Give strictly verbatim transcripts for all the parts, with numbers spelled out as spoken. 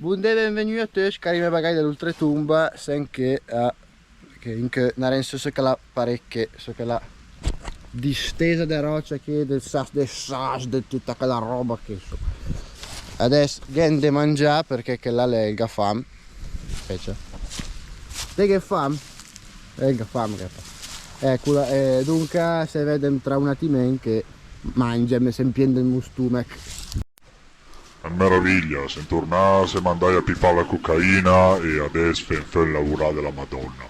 Bondì, benvegnü a töcc, cari mé bagagl de l'ultratomba, sènt che, eh, che incö, n'arèm sö chèla parèch ché, sö chèla distesa de ròcia ché, del sas, de sas, de töta chèla ròba ché, insoma. Adès gh'èm de mangià perchè chèl là l'è el gh'à fam. Spèta. Te gh'ét fam? Eh, el gh'à fam, gh'à fam. Èco, eh, donca, se vedèm tra un atimèn che mangem, se empien del mé stomech. Che meraviglia, sèm tornà, sèm andàcc a pipà la cocaina e adès fèm fö un laurà de la Madòna.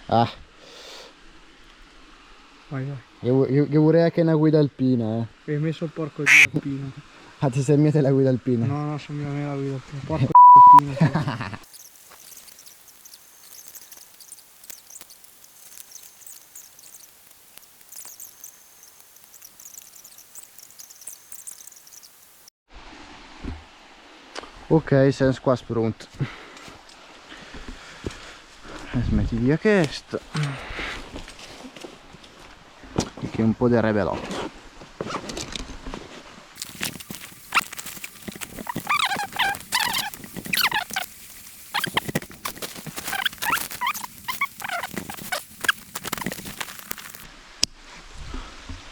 Ah. Vai, vai. Ghe vu-, ghe, ghe vurìa ché na guida alpina, eh. E mé só ol pòrco de guida alpina. Ah, te sét mia te la guida alpina? No, no, só mia mé la guida alpina. Pòrco de guida alpina. Ok, sèm quasi pronti. E smeti via chèsta. E ché un pó de rebelòt.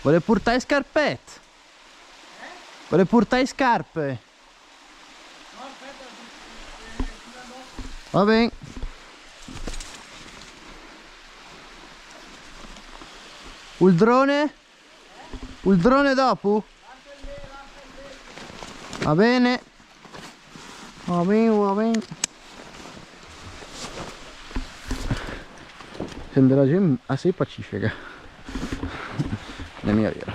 Völe purtà i scarpèt? Völe purtà i scarpe? Va ben. Ol drone? Ol drone dopo? Va ben. Va ben, va ben. Sèm de la gent assé pacifica. L'è mia vera.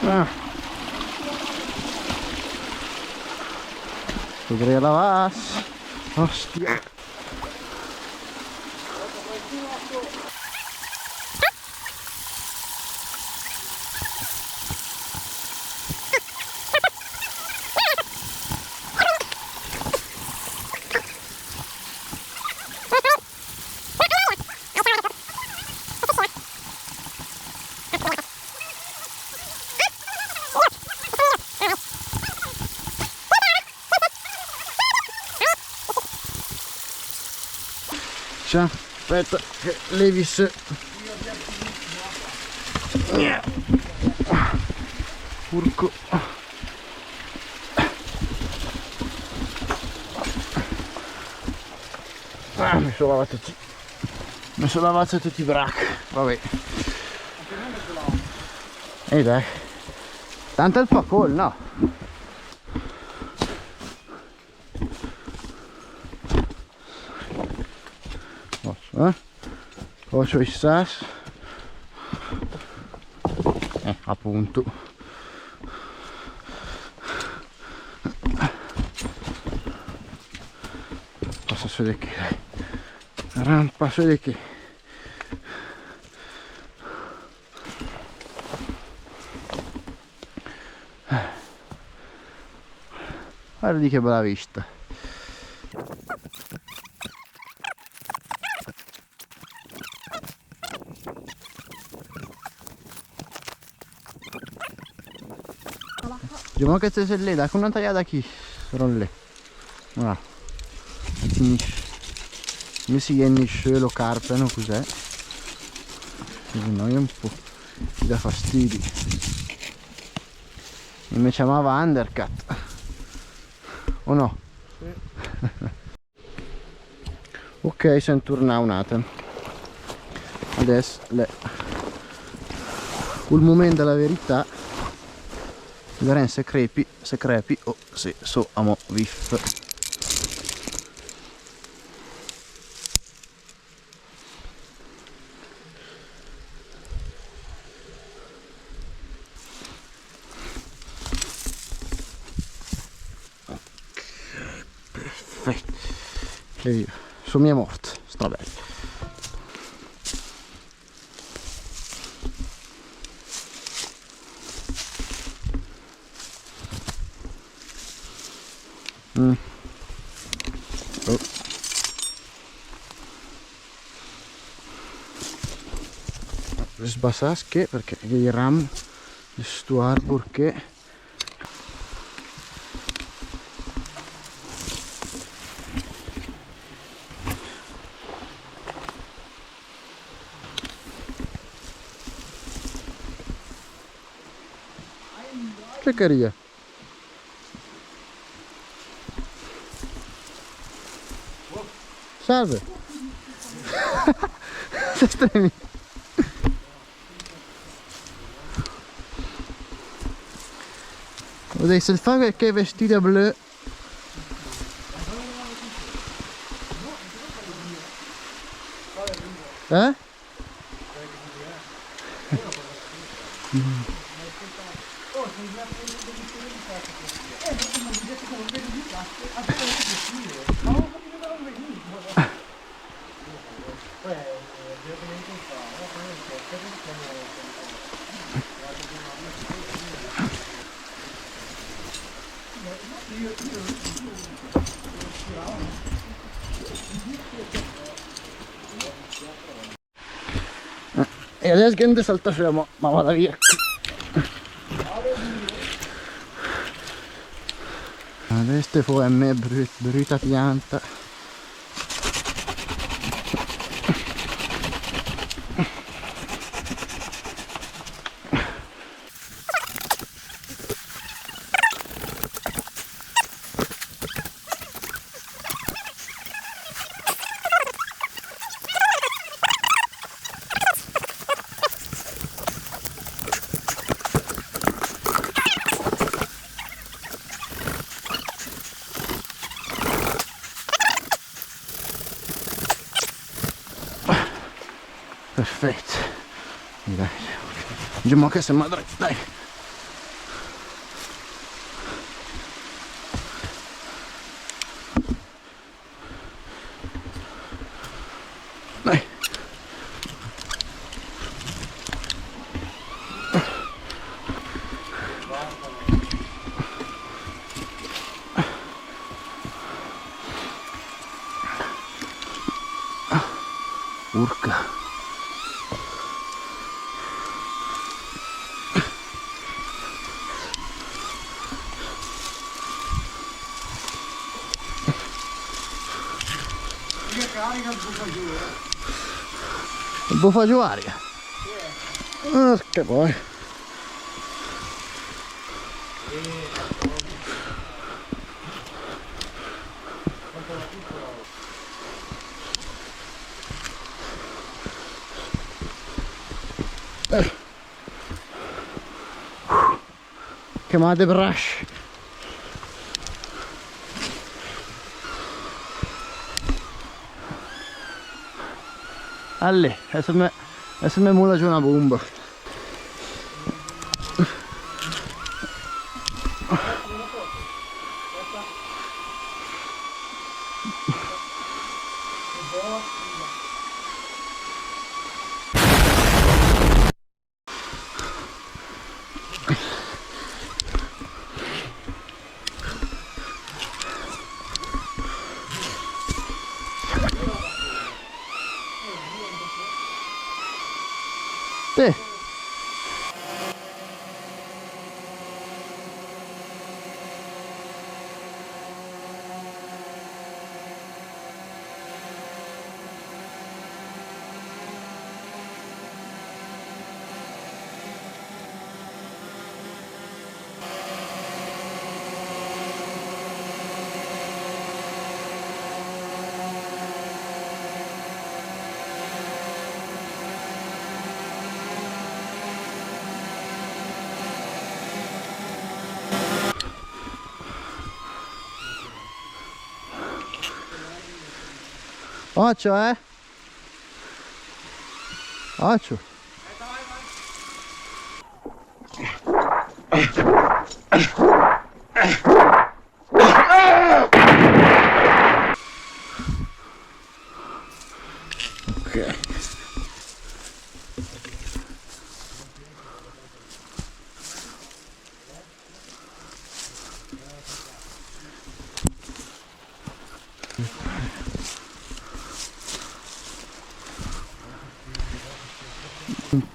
Ah. Podrìa lavàs. Ostia. Cià, spèta che levi sö. Porco. Ah, me só lavàt töcc. Me só lavàt töcc i brach. Va bé. E dai. Tant el fa cóld, no? Òs, eh? Òs, i sas. Eh, appunto. Pasa sö de ché, dai. Rampa sö de ché. Guarda che bella vista. Diciamo che se, se le dà con una tagliata qui, rolle. Voilà. Finisce. Mi si gh'è nisciö, lo carpe, no, cos'è? Così no, è un po', mi dà fastidio. E me ciamava Undercut. O no? Sì. Ok, sèm turnà un atem. Adès l'è ol momènt de la verità. Vedarèm se crepi, se crepi o se só amò vif. Ok, perfèt. E via. Só mia mòrt, sta bèl. Mm. Oh. Sbassà ché, perché i ram de stu arbur ché. Che caria? Salve. Se stremi. Oddio, se fa che vestita blu. Eh? E adess gh'è de saltà sö, ma, ma vada via. Adess te fó a me brüt-, brüta pianta. Perfetto. Dai. Diciamo che siamo dritto, dai. Dai. Urca. Bufa giù aria. Ah, che poi. Che mal de brasc. Allè, adess me, adess me mola giù una bomba. Te. Ocio, eh? Ocio. Ok.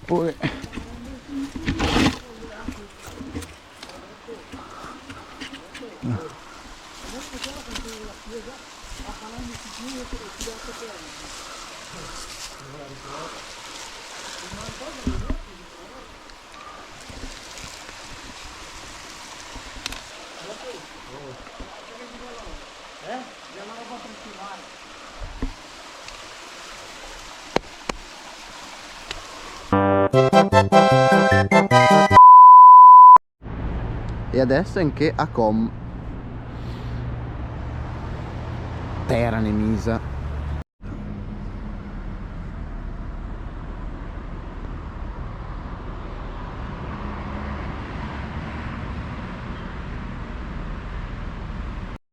Poi E adès anche a Com. Tèra nemisa.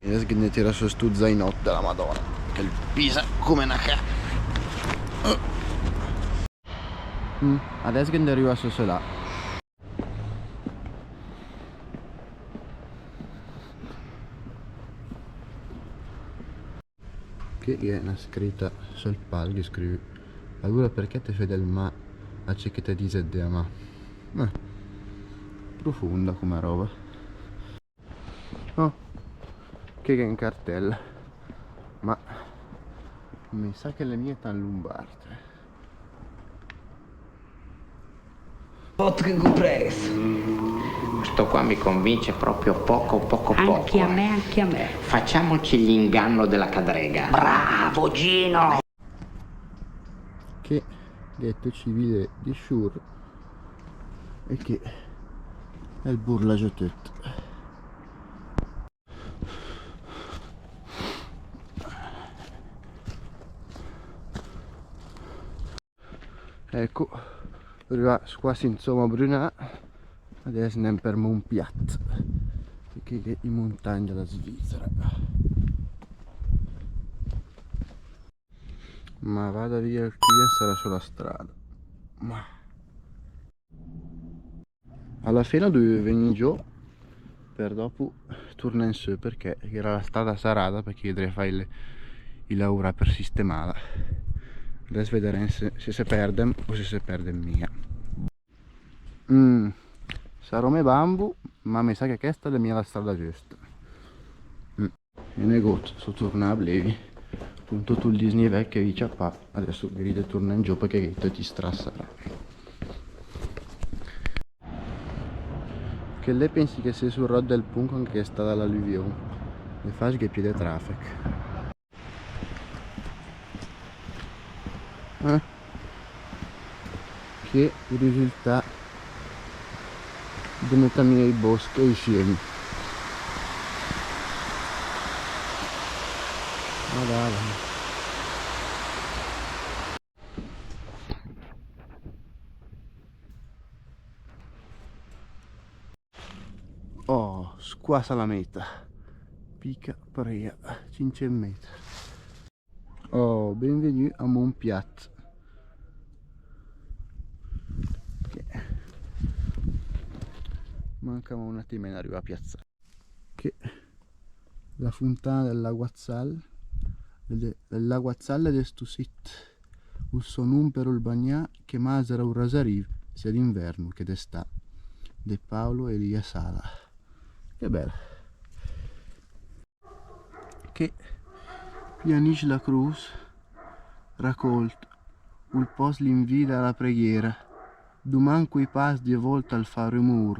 E adès ghe ne tira sö stu zainòt de la Madòna, che 'l pisa come na ca-, Mm, adès ghe ne riva sö, sö là. Che gh'è na scrita söl pal che scriv: "Alura perché te fé del ma a ce che te dise de amà?" Eh, profunda come roba. Oh, che gh'è un cartel. Ma me sa che l'è mia tant lumbard. Pot che gu pres. Sto qua mi convince proprio poco, poco, poco. Anche a me, anche a me. Facciamoci l'inganno della cadrega. Bravo, Gino! Che ghetto civile di Sciur e che è il burlaggio tutto. Ecco, rivà squasi insoma a Brünà, adès 'ndèm per Mont Piat, che gh'è i muntagn de la Svizzera. Ma vada via, qui sarà sö la strada. Ma A la fine duvìa vegnì giò per dòpo turnà in sö, perché gh'era la strada sarada, perché i è dré a fà i, i laurà per sistemàla. Adès vedarèm se, se se pèrdem o se se pèrdem mia. Mm, sarò me bambo, ma me sa che chèsta l'è mia la strada giösta. Mm. E negót, só turnà a Blevi, con töt ol disnivel che gh'ì ciapà, adès gh'ì de turnà in giò perché gh'è töt i strad sarà. Che lé pensi che se sul ròt del pont anche che sta da l'alluvion, e fà gh'è pié de tràfec. Eh? Che i risulta de metà mia i boschi e i fiemi. Ma dai. Oh, squasa la meta. Pica prea, cinccent meter. Oh, benvegnü a Mont Piat. Ok. Manca un attimino a rivà a piazzà. Che la funtana del Laguazzal, del, del Laguazzal de stu sit, ul sò num per ul bagnà, che masera ul rasarìv, sia d'inverno che d'està, de Paolo Elia Sala. Che bel. Che pianìs la crus, racolt, ul pòst l'invida a la preghiera, duman coi pas die volt al fa rumur,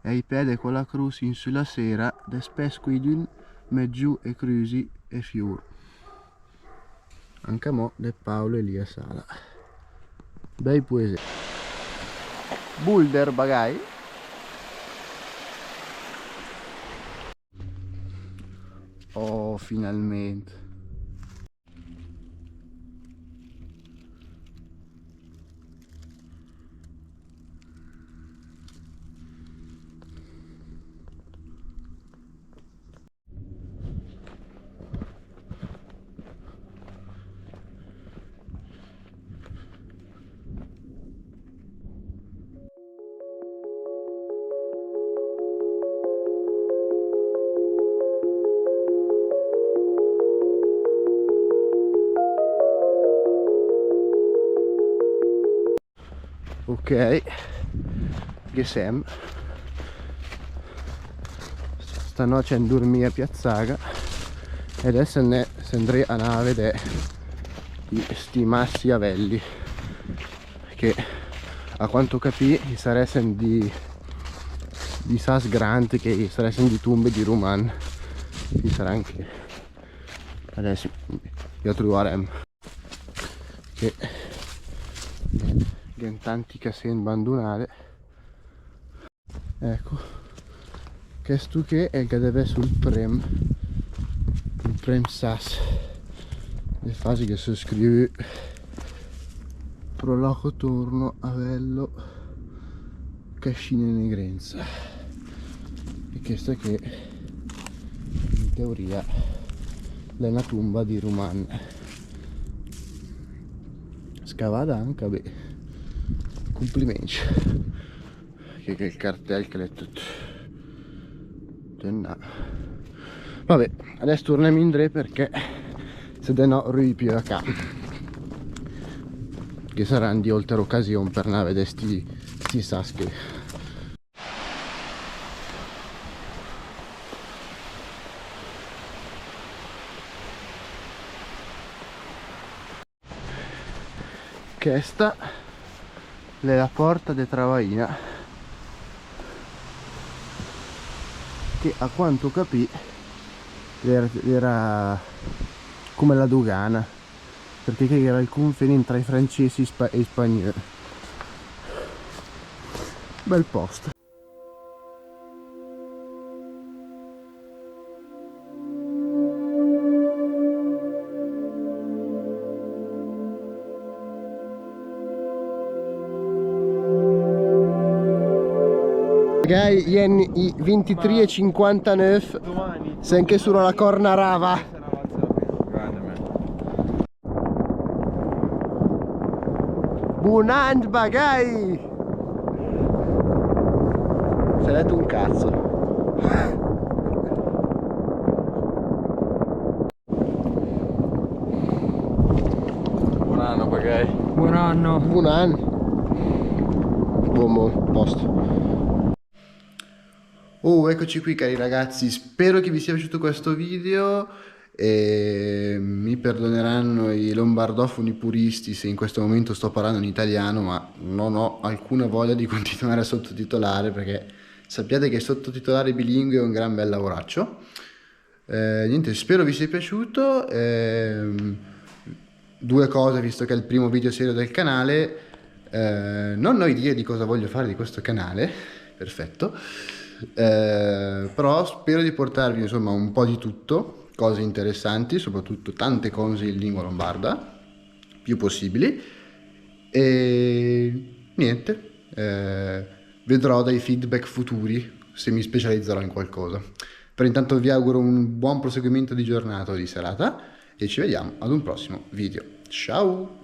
e i pede co la crus in sü la sera, despès quaidün met giù e crüsi e fiur. Anca mò de Paolo Elia Sala. Bei puesé. Boulder, bagai. Oh, finalment. Ok, che sem. Stanòcc en durmìa piazzada. E adès ne sem dré a 'ndà a vedè i, sti massi a velli. Che a quanto capì i sarèssen di, di sas grand, che i sarèssen di tumbe di ruman. I sarà anche. Adès i truarem. Che, che gh'en tanti casegn bandunade. Eco. Chesto che el gh'à de vess sul prem, sul prem sas de fasi che se scrive pro loco torno a vello cascine negrenza. E questa che in teoria l'è una tomba di ruman. Scavada anca, beh, complimenti. Che, che el cartel che l'è tut, tut nà. Vabbè, adès turnem indré perché se de no rüi piö a cà. Che saran di oltre ocasion per nà a vedè sti, sti sas che Chesta l'è la porta de Travaina, che a quanto capì l'era, l'era come la dogana, perché che era il confine tra i francesi e i spa-, e i spagnoli. Bel posto. Gh'è i vint-, i vintitrì e cinquantanöv, sem che sura la Corna Rava. Bunan bagay! Se l'è dett un cazzo. Buon anno, bagay. Buon anno. Buon anno. Buon mo-, posto. Oh, eccoci qui, cari ragazzi, spero che vi sia piaciuto questo video. E mi perdoneranno i lombardofoni puristi se in questo momento sto parlando in italiano, ma non ho alcuna voglia di continuare a sottotitolare, perché sappiate che sottotitolare bilingue è un gran bel lavoraccio. Eh, niente, spero vi sia piaciuto. Ehm, due cose, visto che è il primo video serio del canale. Eh, non ho idea di cosa voglio fare di questo canale, perfetto. Eh, però spero di portarvi, insomma, un po' di tutto, cose interessanti, soprattutto tante cose in lingua lombarda, più possibili. E niente, eh, vedrò dai feedback futuri se mi specializzerò in qualcosa. Per intanto vi auguro un buon proseguimento di giornata o di serata e ci vediamo ad un prossimo video. Ciao!